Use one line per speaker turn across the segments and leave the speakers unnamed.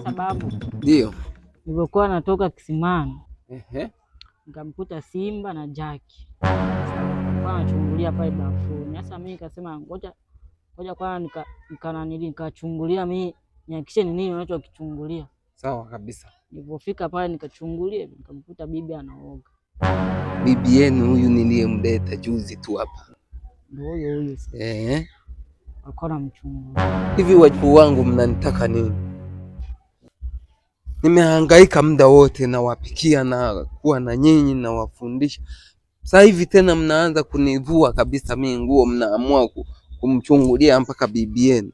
Sababu
Ndio.
nilivyokuwa natoka kisimani
Ehe.
nikamkuta Simba na Jaki wanachungulia pale bafuni. Sasa mimi nikasema ngoja ngoja kwanza nikananili nikachungulia mimi nihakikishe ni nini wanachokichungulia.
Sawa kabisa.
Nilipofika pale nikachungulia, nikamkuta bibi anaoga.
Bibi yenu huyu niliyemleta juzi tu hapa.
Ndio huyo huyo sasa.
Ehe.
Alikuwa anamchungulia.
Hivi wajukuu wangu mnanitaka nini? Nimehangaika muda wote nawapikia na kuwa na nyinyi nawafundisha. Sasa hivi tena mnaanza kunivua kabisa mimi nguo, mnaamua kumchungulia mpaka bibi yenu.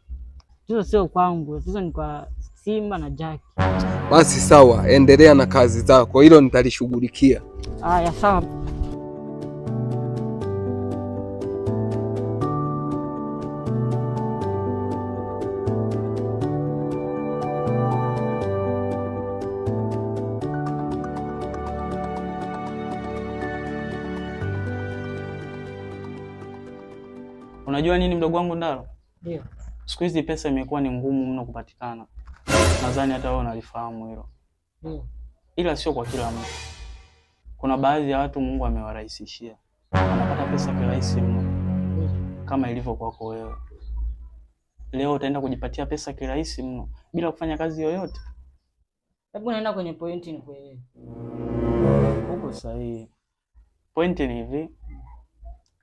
Tatizo sio kwangu, tatizo ni kwa Simba na Jaki.
Basi sawa, endelea na kazi zako, hilo nitalishughulikia.
Haya, sawa.
Unajua nini mdogo wangu Ndaro?
Ndio.
Siku hizi pesa imekuwa ni ngumu mno kupatikana. Nadhani hata wewe unalifahamu hilo.
Ndio.
Ila sio kwa kila mtu. Kuna baadhi ya watu Mungu amewarahisishia, wanapata pesa kirahisi mno, kama ilivyo kwako wewe. Leo utaenda kujipatia pesa kirahisi mno bila kufanya kazi yoyote.
Hebu naenda kwenye pointi nikuelewe.
Uko sahihi. Pointi ni hivi,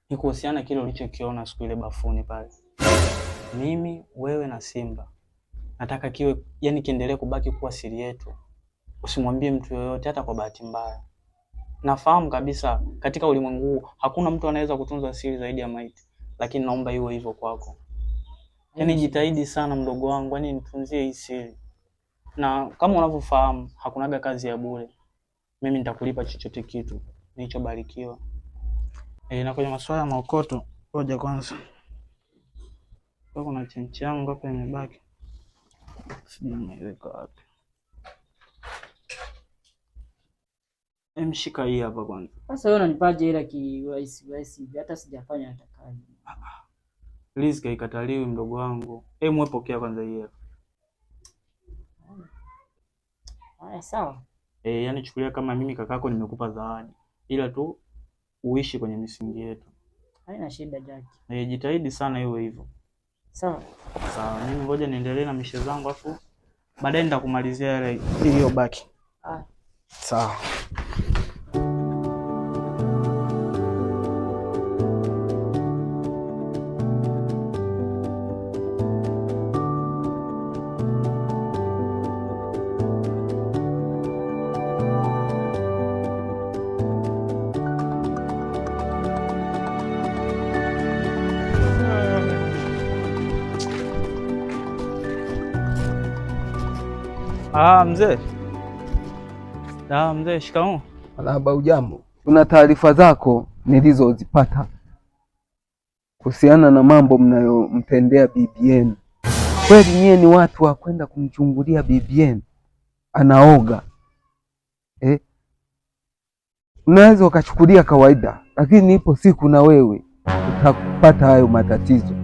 ni kuhusiana kile ulichokiona siku ile bafuni pale. Mimi, wewe na Simba, nataka kiwe, yani kiendelee kubaki kuwa siri yetu. Usimwambie mtu yoyote, hata kwa bahati mbaya. Nafahamu kabisa katika ulimwengu huu hakuna mtu anaweza kutunza siri zaidi ya maiti, lakini naomba iwe hivyo kwako. Yani jitahidi sana mdogo wangu, yani nitunzie hii siri, na kama unavyofahamu hakunaga kazi ya bure. Mimi nitakulipa chochote kitu nilichobarikiwa. Na kwenye masuala ya maokoto, ngoja kwanza, kwa kuna chenchi yangu hapa imebaki, sijui nimeiweka wapi. Mshika hii hapa kwanza.
Sasa wewe unanipaje hela kirahisi rahisi hivi? Hata sijafanya hata kazi.
Riziki haikataliwi mdogo wangu. Wewe pokea kwanza hii hapa.
Haya, sawa.
Yani chukulia kama mimi kakako nimekupa zawadi, ila tu uishi kwenye misingi yetu.
Haina shida Jaki.
Jitahidi sana iwe hivyo.
Sawa.
Sawa, mimi ngoja niendelee na mishe zangu afu baadaye nitakumalizia yale iliyobaki.
Haya.
Sawa. Ah, mzee. Ah, mzee, shikamoo.
Marahaba, ujambo. Kuna taarifa zako nilizozipata kuhusiana na mambo mnayomtendea bibi yenu. Kweli nyie ni watu wa kwenda kumchungulia bibi yenu anaoga eh? Unaweza ukachukulia kawaida, lakini ipo siku na wewe utapata hayo matatizo.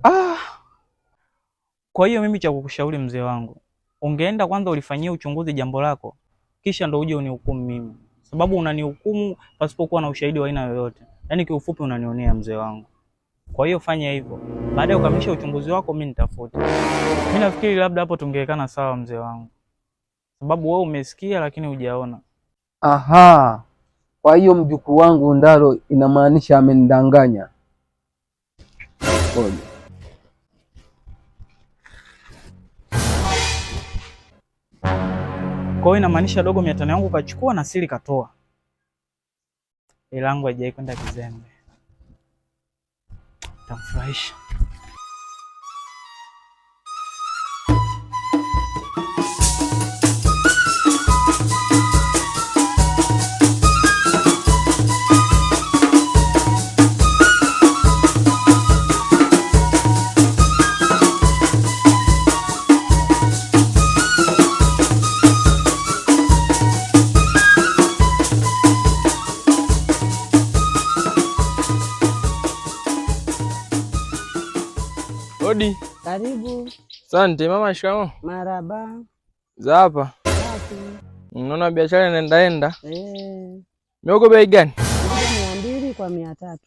Ah. Kwa hiyo mimi cha kukushauri mzee wangu, ungeenda kwanza ulifanyia uchunguzi jambo lako, kisha ndo uje unihukumu mimi, sababu unanihukumu pasipokuwa na ushahidi wa aina yoyote. Yaani kiufupi unanionea mzee wangu. Kwa hiyo fanya hivyo, baada ya kukamilisha uchunguzi wako mimi nitafute. Mimi nafikiri labda hapo tungewekana sawa mzee wangu, sababu wewe umesikia lakini hujaona.
Aha, kwa hiyo mjukuu wangu Ndaro inamaanisha amenidanganya. Ngoja.
Kwa hiyo inamaanisha dogo 500 yangu kachukua na siri katoa. Hela yangu haijai kwenda kizembe. Tamfurahisha.
Hodi.
Karibu.
Asante mama. Shikamoo.
Marhaba.
Za hapa.
Safi.
Unaona biashara inaendaenda.
Eh.
Miogo bei gani?
200 kwa 300.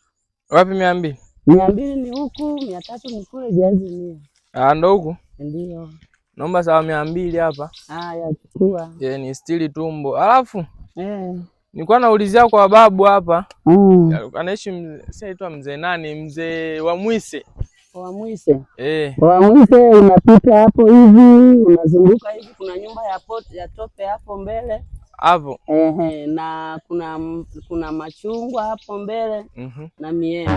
Wapi 200?
200 ni huku, 300 ni kule, jazi 100.
Ah, ndo huku?
Ndio.
Naomba sawa 200 hapa.
Haya, chukua.
Je, ni stili tumbo. Alafu nilikuwa naulizia kwa babu hapa. Anaishi si aitwa mzee nani? Mzee wa Mwise.
Wa Mwise.
Eh.
Wa Mwise unapita hapo hivi, unazunguka hivi, kuna nyumba ya tope hapo mbele.
Hapo.
Ehe, na kuna machungwa hapo mbele na miembe.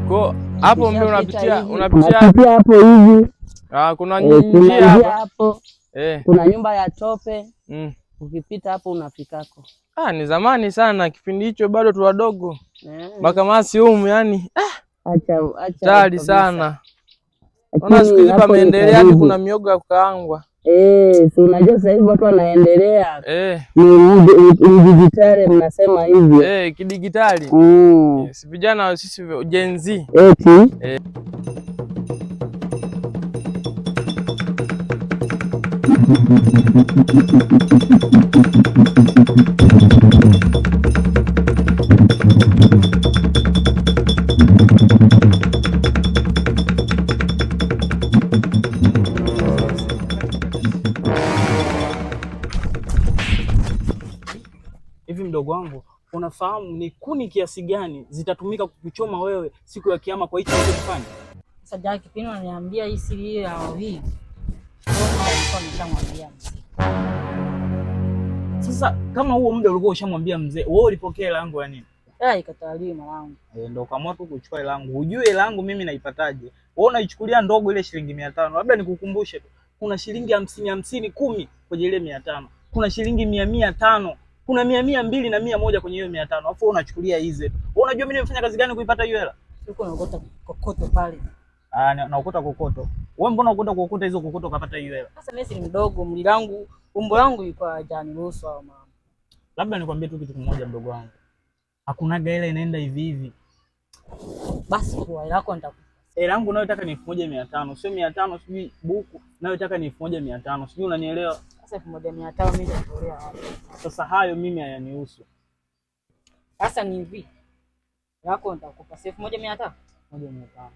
Kwa hapo mbele unapitia
hapo hivi.
Ah, kuna njia
hapo. Kuna nyumba ya tope. Ukipita hapo unafikako.
Ah, ni zamani sana kipindi hicho bado tu wadogo. Makamasi humu yani.
Acha acha.
Tayari sana. Unaona siku hizi pameendelea, kuna miogo ya kukaangwa.
Si unajua sasa hivi watu wanaendelea. Ni digitali mnasema hivyo.
Kidigitali. Si vijana sisi Gen Z.
Eti.
Hivi mdogo wangu, unafahamu ni kuni kiasi gani zitatumika kukuchoma wewe siku ya kiyama kwa hicho unachofanya?
Sasa Jack Pino ananiambia hii siri hiyo ya wawili. Kwa nini nishamwambia mzee?
Sasa kama huo muda ulikuwa ushamwambia mzee, wewe ulipokea hela yangu ya nini?
Ikataliwa mwanangu.
Ndio kaamua tu kuchukua hela yangu. Hujui hela yangu mimi naipataje? Wewe unaichukulia ndogo ile shilingi 500. Labda nikukumbushe tu. Kuna shilingi 50 50 10 kwenye ile 500. Kuna shilingi 100 5. Kuna 100 2 na 100 kwenye hiyo 500. Alafu wewe unachukulia hizi. Wewe unajua mimi nimefanya kazi gani kuipata hiyo hela?
Uko unaokota kokoto pale.
Ah, naokota kokoto. Wewe mbona unaokota kokoto hizo kokoto ukapata hiyo hela?
Sasa mimi si mdogo, mwili wangu, umbo langu iko hajaniruhusu hao mama.
Labda nikwambie tu kitu kimoja mdogo wangu. Hakunaga hela inaenda hivi hivi.
Basi kwa hela yako nitakupa.
Hela yangu unayotaka ni 1500, sio 500 sijui buku, unayotaka ni 1500, sijui unanielewa?
Sasa 1500 mimi nitatolea wapi?
Sasa hayo mimi hayanihusu.
Sasa ni hivi. Yako nitakupa si 1500?
1500.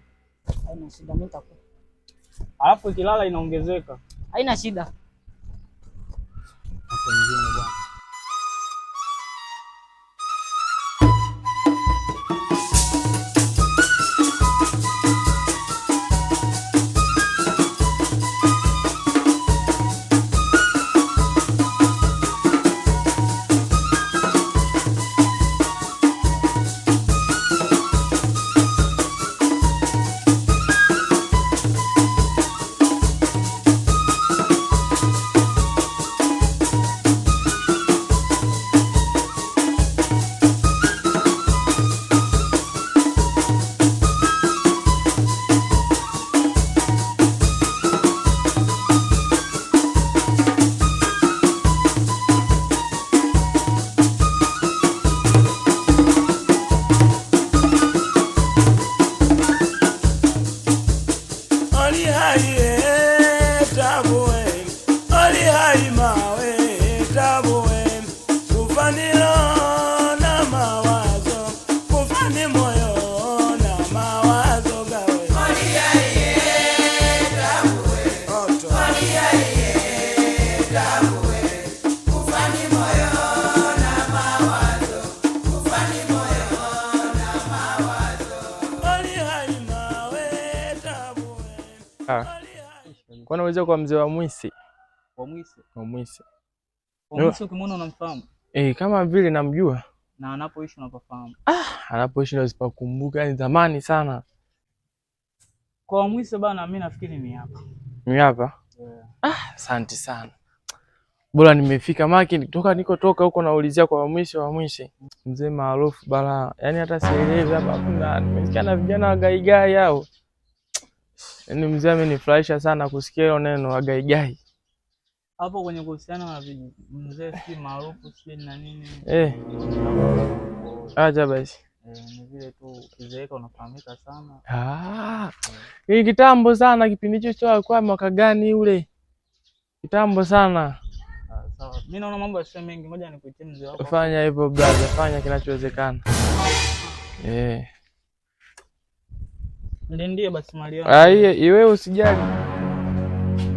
Haina shida, mimi nitakupa.
Alafu ikilala inaongezeka.
Haina shida.
Hapo nyingine bwana.
Kwa naweza kwa mzee wa Mwise.
Wa Mwise.
Wa Mwise.
Wa Mwise ukimwona unamfahamu?
Kama vile namjua.
Na anapoishi unapafahamu?
Anapoishi ndio sipakumbuka, yani zamani sana.
Kwa Mwise bana, mimi nafikiri ni hapa.
Ni hapa?
Yeah.
Asante sana. Bora nimefika maki nitoka nikotoka huko naulizia kwa Mwise wa Mwise. Mzee maarufu bala. Yaani hata sielewi hapa kuna nimesikia na vijana wa gaigai hao. Yaani mzee amenifurahisha sana kusikia hilo neno wa gaigai.
Hapo kwenye kuhusiana na mzee si maarufu si na nini.
Acha basi.
Ni vile tu ukizeeka unafahamika sana.
Ah, ni kitambo sana kipindi hicho, sio alikuwa mwaka gani ule? Kitambo sana.
Ah, sawa. Mimi naona mambo yasiyo mengi, ngoja nikuitie mzee wako.
Fanya hivyo brother, fanya kinachowezekana. Eh.
Nilindie basi mali yako.
Ah, iwe usijali.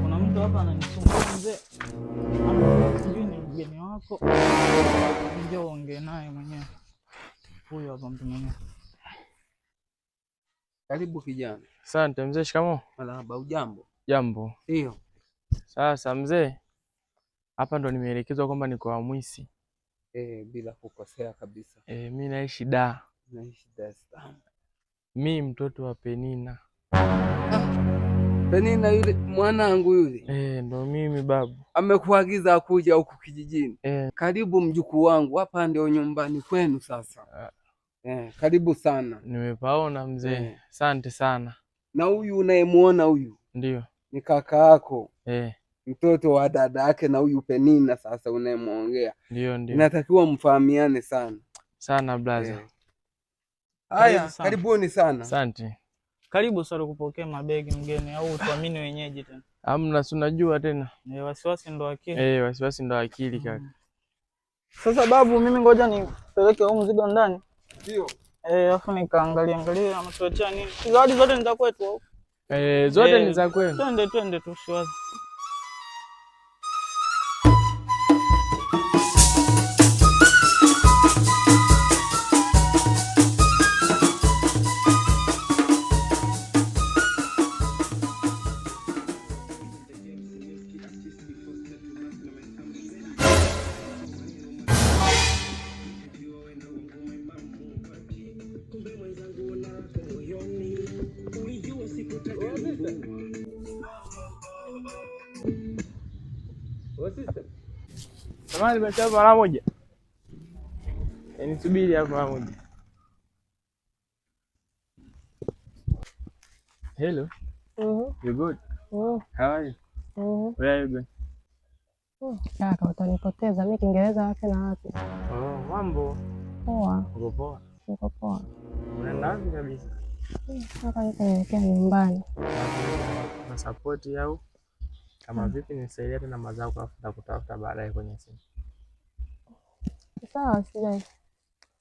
Kuna mtu hapa ananisumbua mzee. Sijui ni mgeni wako. Njoo uongee naye mwenyewe. Huyo hapa mtu mwenyewe.
Karibu kijana.
Asante mzee, shikamoo.
Marahaba, hujambo?
Jambo.
Ndio.
Sasa mzee, hapa ndo nimeelekezwa kwamba niko Wamwisi.
Bila kukosea kabisa.
Mi naishi Dar.
Naishi Dar es Salaam.
Mi mtoto wa Penina.
Penina yule mwanangu yule.
Ndo mimi babu.
Amekuagiza kuja huku kijijini. Karibu mjukuu wangu, hapa ndio nyumbani kwenu sasa. Karibu sana.
Nimepaona mzee. Asante sana.
Na huyu unayemuona huyu
ndio
ni kaka yako. Mtoto wa dada yake na huyu Penina sasa unayemuongea.
Ndio.
Inatakiwa mfahamiane sana.
Sana brother.
Haya, karibuni sana.
Asante.
Karibu sana kupokea mabegi mgeni, au tuamini wenyeji tena?
Hamna, si unajua tena.
Wasiwasi ndo akili.
Wasiwasi ndo akili kaka.
Sasa babu, mimi ngoja nipeleke huu mzigo ndani.
Ndio.
Alafu nikaangalia angalia ametuletea nini. Zawadi zote ni za kwetu au?
Zote ni za kwenu.
Twende tu usiwaze.
Samahani basi hapa mara moja. Nisubiri hapa mara moja. Hello. You good? How are you? Where are you going?
Kaka, utanipoteza. Mimi Kiingereza wapi na wapi?
Oh, mambo.
Poa.
Uko poa?
Niko poa.
Unaenda wapi kabisa?
Hapa niko naelekea nyumbani.
Na support au kama vipi nisaidie tena mazao kwa afu nitakutafuta baadaye kwenye simu.
Sawa, sijai.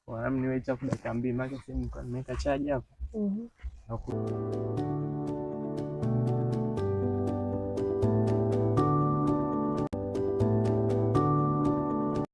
Wala niwe chafu dakika 2 maana simu nimeweka charge hapo.